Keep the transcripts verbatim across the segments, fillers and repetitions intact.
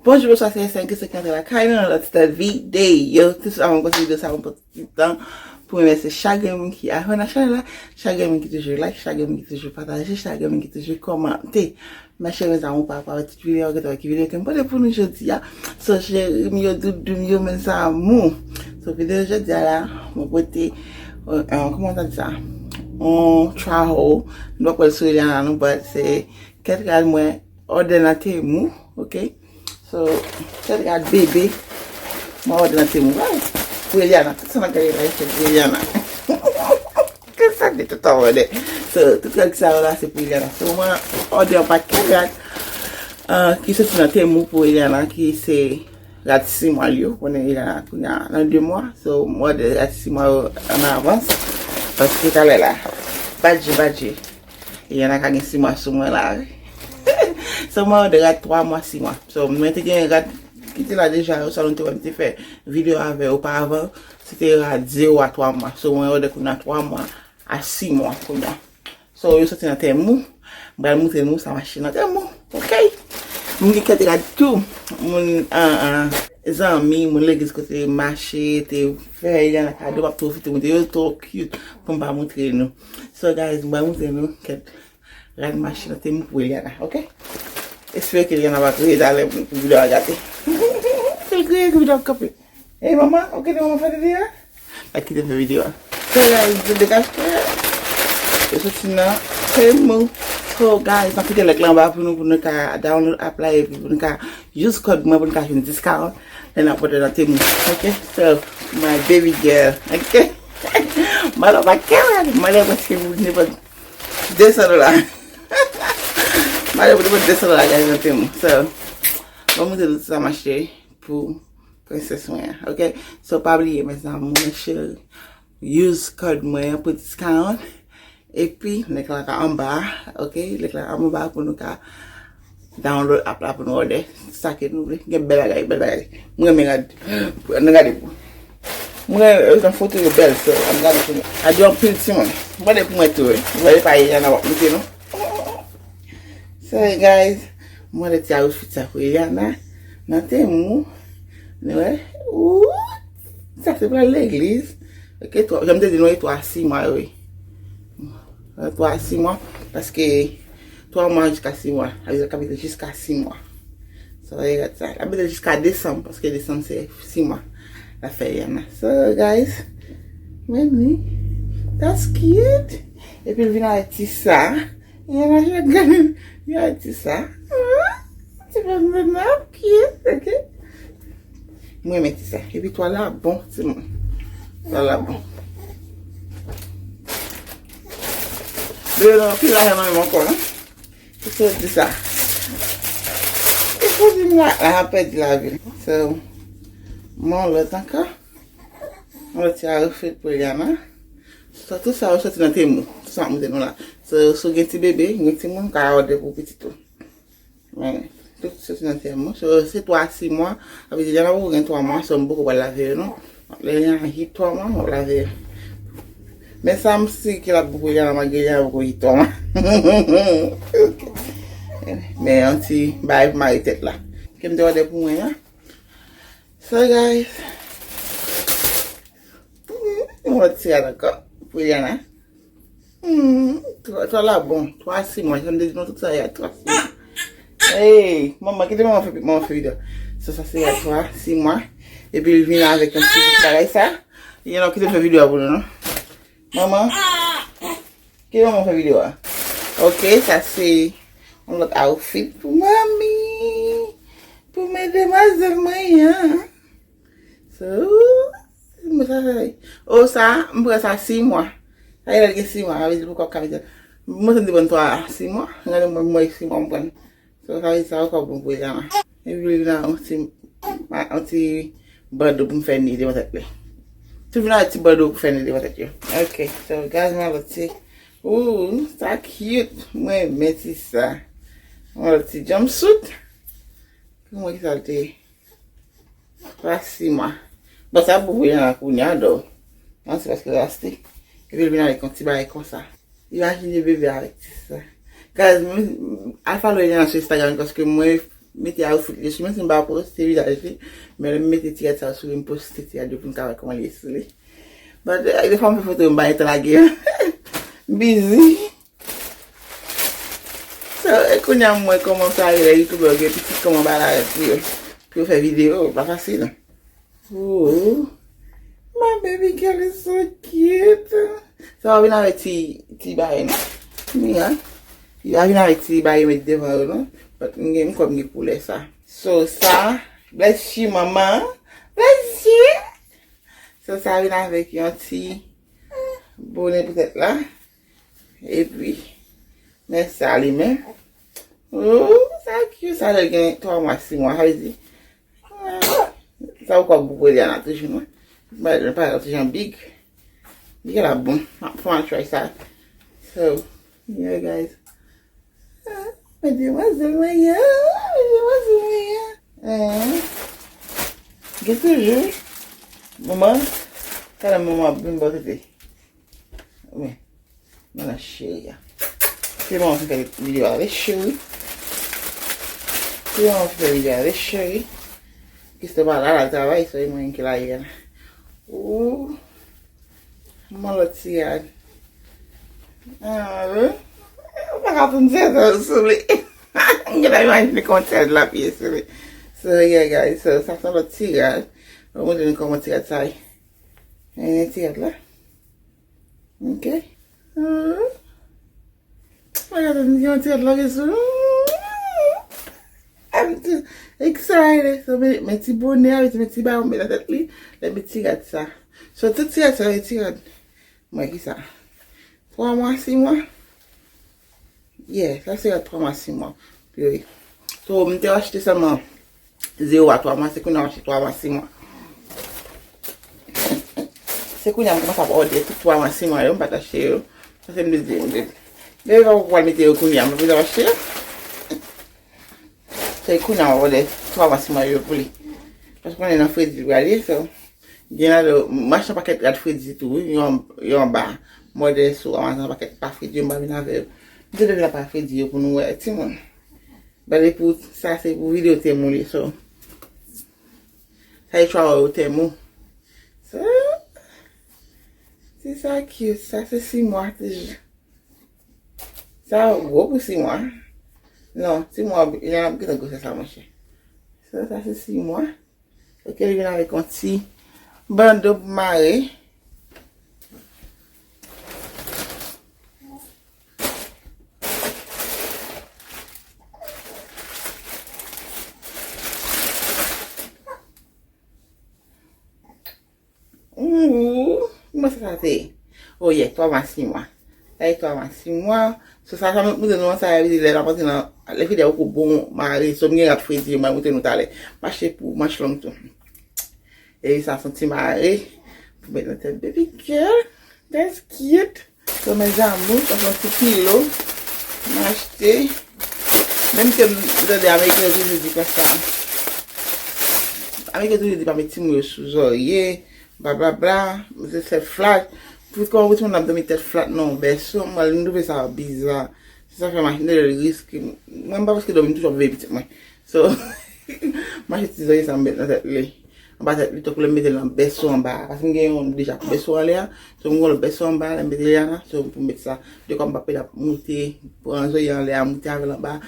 Bonjou, bonswa, se Yesen ki sot antre lakay nou nan lòt ti videyo. Tout sa mwen poste videyo sa, mwen pran ti tan pou remèsye chak grenn moun ki abòne a chanèl la, chak grenn moun ki toujou like, chak grenn moun ki toujou pataje, chak grenn moun ki toujou kòmante. Mèsi, mezanmi, pa rapò avèk tout videyo, gentan wè ki videyo ke m pote pou nou jodi a. So, cheri m yo, doudou m yo, mes amours. So, videyo jodi a la, mwen pote, euh, euh, kòman sa di sa? On try haul. Nou pa pral sou Eliana non, but se kèk rad mwen òdè nan Temu, ok? So, kèk rad bebe, mwen òdè nan Temu. Waw! Pou Eliana, tout sa nan kay la, se pou Eliana. Ke sa de tout an òdè. So, tout rad sa yo la, se pou Eliana. So, mwen òdè yon pakèt rad, euh, ki soti nan Temu pou Eliana, ki se rad sis mwa li yo. Konnen Eliana kounye a nan de mwa. So, mwen òdè rad sis mwa yo an avans. Paske talè la, badje, badje. Eliana ka gen sis mwa sou mwen la, wi. So, mwen òdè rad twa mwa, sis mwa. So, mwen te gen rad ki te la deja, yo sa nou te wè m te fè videyo avè yo oparavan. Se te rad zewo a twa mwa. So, mwen òdè kounye a twa mwa a sis mwa kounye a. So, yo soti nan Temu. M pral montre nou sa mache nan Temu. Ok? Moun ki kèt rad tou. Moun, an, an, zanmi, moun legliz kote mache, te fè Eliana kado, m ap pwofite montre yo, twò cute pou m pa montre nou. So, guys, m pral montre nou kèt rad mache nan Temu pou Eliana, ok? Espere ke Eliana pa kriye talè pou videyo a gate. Si l kriye, videyo a kanpe. Ey, manman, ou kite manman fè videyo a? Pa kite m fè videyo a. So, guys, yo dekache. Yo soti nan Temu. So, guys, m ap kite link lan anba pou nou, pou nou ka download app la, epi pou nou ka use code mwen, pou nou ka jwenn discount lè n ap òdè nan Temu. Ok? So, my baby girl. Ok? Mwen pa kè, mwen prèske pou nenpòt de san dola. Mwen prèske pou nenpòt de san dola, guys, nan Temu. So, mwen montre nou sa mache pou prensès mwen an, ok? So, pa bliye, mes amours, mes chéris, use code mwen an pou discount. Epi, link lan ka anba, ok? Link lan anba pou nou ka download app la pou nou òdè sa ke nou vle. Gen bèl bagay, bèl bagay. Mwen renmen rad. Ann gade pou. Mwen renmen, nan foto yo bèl, so, ann gade pou nou. Rad yo anpil timoun. Mwen de pou mwen tou, wi. Mwen de pa Eliana w ap monte, non? So, guys, mwen de ti outfit sa pou Eliana. Nan Temu, nou wè. Ooh, sa se pral legliz. Ok, twa, jan m te di nou, e twa a sis mwa yo ye. Twa a sis mwa, paske twa mwa jiska sis mwa. Sa vle di l ka mete jiska sis mwa. Sa va ye rad sa. L ap mete jiska desanm, paske desanm se sis mwa. L ap fè Eliana. So, guys, men li. That's cute. Epi l vin avèk ti sa. Eliana, gade, gade ti sa. Ah, ti sa nan pye, ok? Mwen renmen ti sa. Epi twal la bon, timoun. Twal la bon. Bebe, non, pil lajan nan menm ankò, non? Kisa w di sa? E pou di m la, la ap pèdi lavi l. So, mwen lòt ankò. Yon lòt ti outfit pou Eliana. So, tout sa yo soti nan Temu. Tout sa m ap montre nou la. So, si w gen ti bebe, gen timoun, ou ka òdè pou pitit ou. Men, tout soti nan Temu. So, se twa a sis mwa. Sa vle di, Eliana poko gen twa mwa, so m poko pral lave yo, non. Lè Eliana hit twa mwa, m ap lave yo. Men sa m si ke l ap bon pou Eliana, malgre Eliana poko hit twa mwa. Ok. Men, yon ti bagay pou mare tèt la. Ke m te òdè pou mwen an. So, guys, yon lòt ti rad ankò pou Eliana. Hmm, twa, twa la bon. Twa a sis mwa, jan m te di nou tout sa, y a twa a sis mwa. Hey, manman, kite manman fè, manman fè videyo. So, sa se y a twa a sis mwa. Epi l vin avèk yon ti bout bagay sa. Eliana, kite m fè videyo a pou nou, non? Manman, kite manman fè videyo a. Ok, sa se yon lòt outfit pou manmi. Pou medemwazèl mwen an. So, mwen sa fè. O, sa, m pran sa sis mwa. Sa, lè l gen sis mwa, sa vle di l poko ap ka mete. Mwen santi m te pran twa, sis mwa. Gade mwen, mwen sis mwa m pran. So, sa vle di sa ankò bon pou Eliana. Epi li vin ak yon ti, yon ti bando pou m fè ni devan tèt li. Tout vin ak ti bando pou fè ni devan tèt yo. Ok, so, guys, mwen lòt ti. Ooh, sa cute. Mwen renmen ti sa. Mwen lòt ti jumpsuit. Pou mwen ki sa l te ye. Twa a sis mwa. Bon, sa pou Eliana kounye a, dò. Mwen se paske l achte. Epi l vin avèk yon ti bagay konsa. Imajine bebe avèk ti sa. Guys, mwen, al follow Eliana sou Instagram paske mwen, Mete outfit li sou mwen, si m pa poste vizaj li. Men lè m mete ti rad sa sou li, m poste ti rad yo pou n ka wè kòman li ye sou li. But, eh, defwa m fè foto yo, m pa gen tan lage yo. M busy. So, e kounye a m wè kòman sa ye lè youtubè yo gen pitit, kòman bagay la ret pou yo. Pou yo fè videyo, pa fasil. Oh, my baby girl is so cute. Sa va vin avèk ti, ti bagay, non? Mira. Li va vin avèk ti bagay yo met devan yo, non? But m gen, m kwè m gen koulè sa. So, sa, bless you, manman. Bless you. So, sa vin avèk yon ti bonè pou tèt la. Epi, men sa li menm. Oh, sa cute, sa lè gen twa mwa, sis mwa, sa vle di. Ah, sa ou ka pou Eliana toujou, non? But, pa yon ti jan big. Big la bon. Fò mwen try sa. So, yeah, guys. Ah, men demwazèl mwen ye, men demwazèl mwen ye. Eh, gen toujou. Manman, talè manman ap vin bò tete. Wi. Manman cheri a. Se manman ki fè videyo a, wi, cheri. Se manman ki fè videyo a, wi, cheri. Kistè pa la, l al travay, so e mwen ki la ye la. Ooh. Manman lòt ti rad. Ah, wi. Ou pa ka tann sèt an sou li. M gentan imajine kòman ti rad la ap ye sou li. So, yeah, guys. So, sa se yon lòt ti rad. Mwen montre nou kòman ti rad sa ye. Men ti rad la. Ok. Hmm. Mwen gade m gen yon ti rad la ke sou. I'm too excited. So, men, men ti bonè, men ti bagay, men nan tèt li. Lè men ti rad sa. So, tout ti rad sa, se ti rad. Mwen ki sa? Twa mwa, sis mwa? Yeah, sa se rad twa mwa, sis mwa. Wi. So, m te achte sèlman zewo a twa mwa, se kounye a m achte twa mwa, sis mwa. Se kounye a m kòmanse ap òdè tout twa mwa, sis mwa yo, m pa t achte yo. Paske m te di, m te, men yo pa pral mete yo kounye a, m pa bezwen achte yo. Se kounye a m ap òdè twa mwa, sis mwa yo pou li. Paske konnen nan fredi li pral ye, so. Gen ladan yo, m achte yon pakèt rad fredi tou, wi, yo an-, yo anba. M òdè sou Amazon yon pakèt pa fredi, yo m pa vin avè yo. M te dwe vin ak pa fredi yo pou nou wè, timoun. Gade pou, sa se pou videyo tèm ou li, so. Sa se twa yo tèm ou. So, se sa cute, sa se sis mwa toujou. Sa gwo pou sis mwa. Non, sis mwa, li ap gentan gwosè sa, monchè. So, sa se sis mwa. Ok, li vin avèk yon ti bando pou mare. Ooh, kòman sa te ye? Oh yeah, twa mwa, sis mwa. Sa e twa mwa, sis mwa. So, sa, sa mwen montre nou an, sa vle di lè l ap antre nan, lè fidèl ou bon mare, so m gen rad fredi, mwen montre nou talè. M achte pou manch long tou. E sa se yon ti mare pou met nan tèt baby girl. That's cute. So, mes amours, sa se yon ti pilo m achte. Menm ke m tande Ameriken yo toujou di konsa. Ameriken toujou di pa met timoun yo sou zòrye, blablabla, se tèt flat. Pou kòman pou timoun ap dòmi tèt flat nan yon bèso, mwen m twouve sa biza. Se sa fè m achte l riske. Mwen m pa riske dòmi, m toujou ap veye pitit mwen. So, m achte ti zòrye sa m met nan tèt li. Anba tèt li, tankou lè m mete l nan bèso anba a. Paske m gen yon deja pou bèso anlè a. So, m gen yon lòt bèso anba, lè m mete li a la. So, pou m met sa. De kwa m pa pede ap moute, pran zòrye anlè a, moute avè l anba.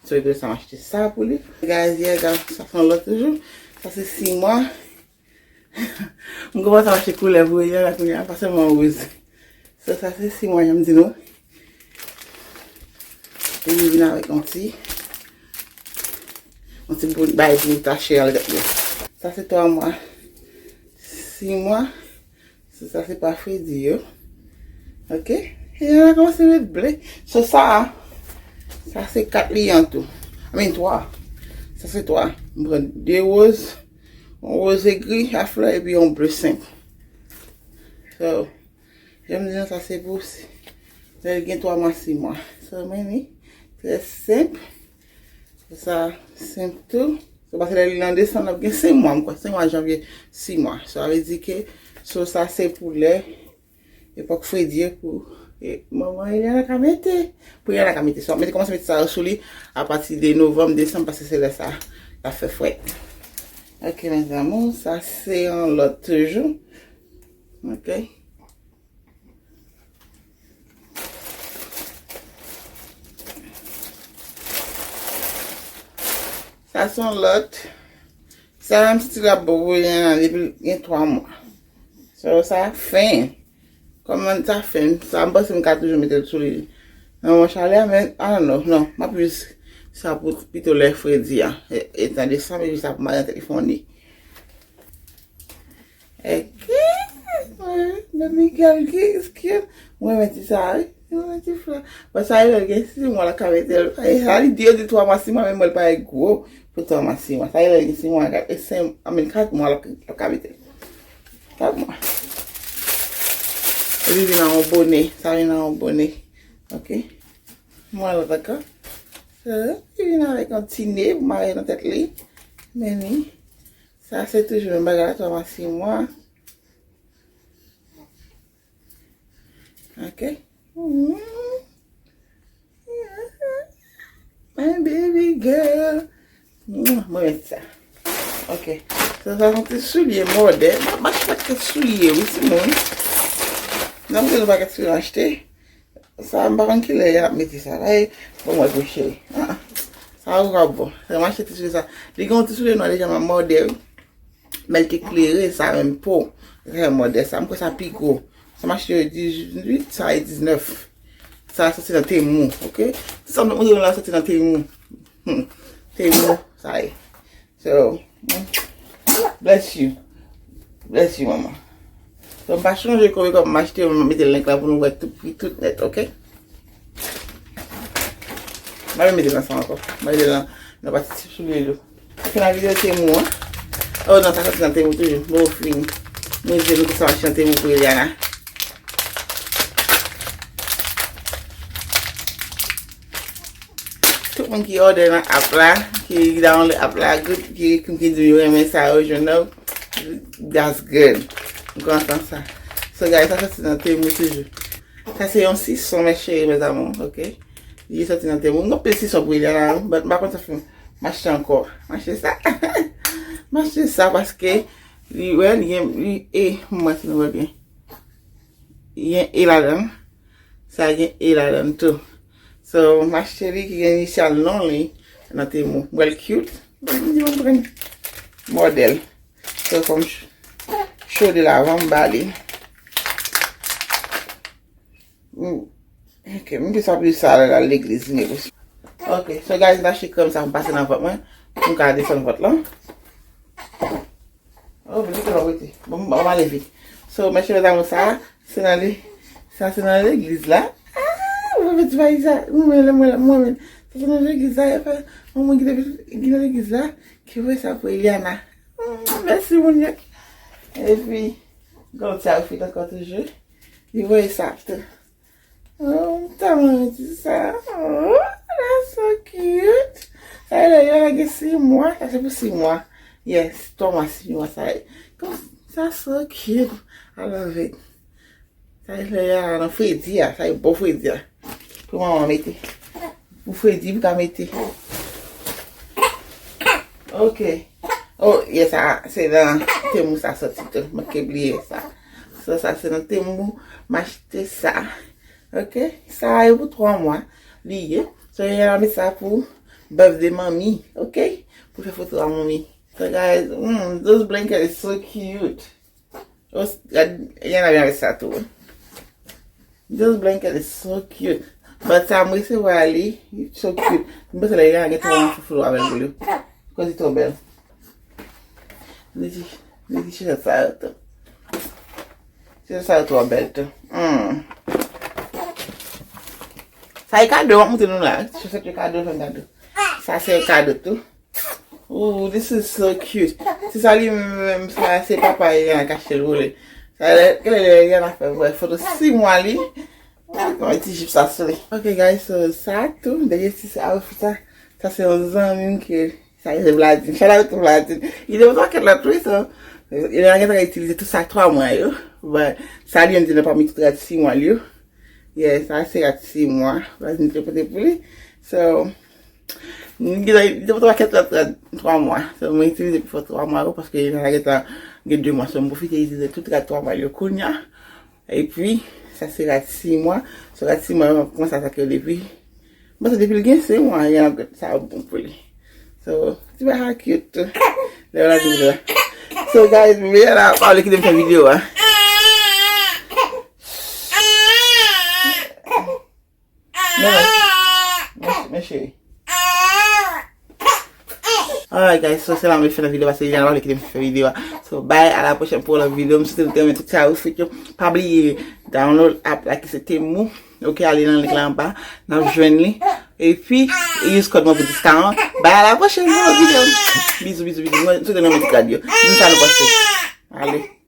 So, e pou sa m achte sa pou li. Guys, yeah, guys, sa se yon lòt toujou. Sa se sis mwa. M kòmanse ap achte koulè pou Eliana kounye a, pa sèlman woz. So, sa se sis mwa, jan m di nou. E li vin avèk yon ti, yon ti bout bagay pou tache anlè tèt li. Sa se twa mwa, sis mwa. So, sa se pa fredi yo. Ok? E la kòmanse ret ble. So, sa, sa se kat li an tou. I mean, twa. Sa se twa. M pran de woz. Yon woz egri a flè epi yon ble senp. So, jan m di nou, sa se pou si lè l gen twa mwa, sis mwa. So, men li trè senp. Sa senp tou. So, paske lè li nan desanm, l ap gen senk mwa, m kwè. Senk mwa, janvye, sis mwa. Sa vle di ke, so, sa se pou lè epòk fredi yo pou E manman Eliana ka mete. Pou Eliana ka mete sa. Mete, kòmanse mete sa yo sou li apati de novanm, desanm, paske se lè sa l ap fè frèt. Ok, mes amours, sa se yon lòt toujou. Ok. Sa se yon lòt. Sa, m santi l ap bon pou Eliana depi l gen twa mwa. So, sa fen. Kòman sa fen? Sa, m panse m ka toujou mete l sou li. Nan mwa chalè a, men, I don't know. Non, m ap use sa pou pito lè fredi a. E, e tan desanm, epi sa pou mari an tèt li fè yon ni. Ok. Baby girl, ki, ki, mwen renmen ti sa, wi. Mwen renmen ti fla. Bon, sa, e lè l gen sis mwa, l ka mete l. E sa, li di, yo di twa mwa, sis mwa, men mwen, l parèt gwo pou twa mwa, sis mwa. Sa, e lè l gen sis mwa, e senk, I mean, kat mwa, l ap, l ap ka mete l. Kat mwa. Epi vin nan yon bone. Sa vin nan yon bone. Ok. Mwen lòt ankò. Sa, li vin avèk yon ti ne pou mare nan tèt li. Men ni. Sa se toujou menm bagay la, twa mwa, sis mwa. Ok. Mhm. My baby girl. Mm, mwen met sa. Ok. Sa, sa se yon ti soulye mòde. M ap mache pakèt soulye, wi, timoun. Nan m gen yon pakèt soulye m achte. Sa, m pa konn kilè y ap mete sa la. E, bon, mwen pou cheri. Ah, ah. Sa ou ka bon. Sa, m achte ti soulye sa. Li gen yon ti soulye nwa deja, m ap mòde, wi. Men l te klere, sa menm po. Sa yon mòde sa. M kwè sa pi gwo. Sa m achte yo dizuit, sa e diznèf. Sa soti nan Temu, ok? Sa m ap montre nou la soti nan Temu. Hmm. Temu, sa e. So, hmm. Bless you. Bless you, manman. So, m pa chanje kòb e kòb m achte, m mete link la pou nou wè tout pri, tout nèt, ok? M pa mete nan sa ankò. M mete nan, nan pati ti soulye yo. Fin a videyo Temu an. Oh non, sa soti nan Temu toujou. Bon, fini. Nou di nou ki sa mache nan Temu pou Eliana. Tout moun ki order nan app la, ki download app la, good, ki, ki, ki di yo renmen sa yo jwenn nan, that's good. M kontan sa. So guys, sa soti nan Temu toujou. Sa se yon sison, mes chéris, mes amours, ok? Li soti nan Temu. M gen anpil sison pou Eliana, but m pa konn sa fè m achte ankò. M achte sa. M achte sa paske li, wè, li gen, li, e, mwen si nou wè byen. Li gen e ladan. Sa gen e ladan tou. So, m achte li ki gen inisyal non li nan Temu. M wè l cute. M di m pran mòdèl. So, fò m ch-, chode l avan m ba li. Mm. Ok, m gen sa pou sa lè l al legliz, m gen pou sa. Ok, so guys, m achte krèm sa pou m pase nan vant mwen. Pou m ka desann vant lan. Oh, men li te pa rete. Bon, m, m ale vit. So, mes chéris, mes amours, sa, se nan le, sa se nan legliz la. Ah, mwen mèt di bagay sa. Mwen, mwen, mwen, mwen, mwen. Sa se nan legliz la, e fè, yon moun ki te, ki nan legliz la, ki voye sa pou Eliana. Mm, mèsi, moun yo. Epi, gen yon ti outfit ankò toujou. Li voye sa tou. Oh, m tèlman renmen ti sa. Oh, that's so cute. Sa e lè yo gen sis mwa. Sa se pou sis mwa. Yes, twa mwa, sis mwa sa e. Kòm sa so cute. I love it. Sa e lè yo nan fredi a. Sa e bon fredi a. Pou manman mete. Pou fredi, pou ka mete. Ok. Oh, yes, sa, se nan Temu sa soti tou. Mwen te bliye sa. So, sa se nan Temu, m achte sa. Ok? Sa yo pou twa mwa. Li ye. So, yo met sa pou birthday manmi. Ok? Pou fè foto a manmi. So, guys, mm, those blanket is so cute. Oh, gad, Eliana vin avèk sa tou. This blanket is so cute. But sa m resevwa li, it's so cute. M panse lè Eliana gen twa mwa foufoulou avè l pou li. Cause li twò bèl. Li di, li di chèz sa yo tou. Chèz sa yo twò bèl tou. Hmm. Sa e kado, m ap montre nou la. Chosèt yo kado, fè m kado. Sa se kado tou. Ooh, this is so cute. Ti sa li menm, menm sa, se papa Eliana k achte l pou li. Sa lè, lè, lè Eliana fè, wè, foto sis mwa li. Mwen ti jip sa sou li. Ok, guys, so, sa tou, dènye ti sa, outfit sa, sa se yon zanmi m ke, sa se Vladine. Shout out to Vladine. Li te yon pakèt lòt tou, so, Eliana gentan itilize tout sa twa mwa yo. But, sa li menm te nan pami tout rad sis mwa li yo. Yeah, sa se rad sis mwa. Vwazin te pote pou li. So, li te pote pakèt rad, rad twa mwa. So, mwen itilize pi fò twa mwa yo paske Liliana gentan gen de mwa. So, mwen pwofite itilize tout rad twa mwa yo kounye a. Epi, sa se rad sis mwa. So, rad sis mwa yo, mwen kòmanse atake yo depi. Mwen panse depi l gen sis mwa, y ap gad sa ap bon pou li. So, ti bagay cute tou. Lè yo la di la. So, guys, men la, pa bliye kite m fè videyo a. Men, men, men cheri. Alright, guys, so se la mwen fin nan videyo paske Liliana pa vle kite m fè videyo a. So, bye, a la pwochèn pou yon lòt videyo. M swete nou te renmen tout sa yo fèt yo. Pa bliye download app la ki se Temu. Ok, ale nan link la anba. N ap jwenn li. Epi, use kòd mwen pou diskawan. Bye, a la pwochèn pou yon lòt videyo. Bizou, bizou, bizou. Mwen swete nou renmen tout rad yo. Di m sa nou panse. Ale.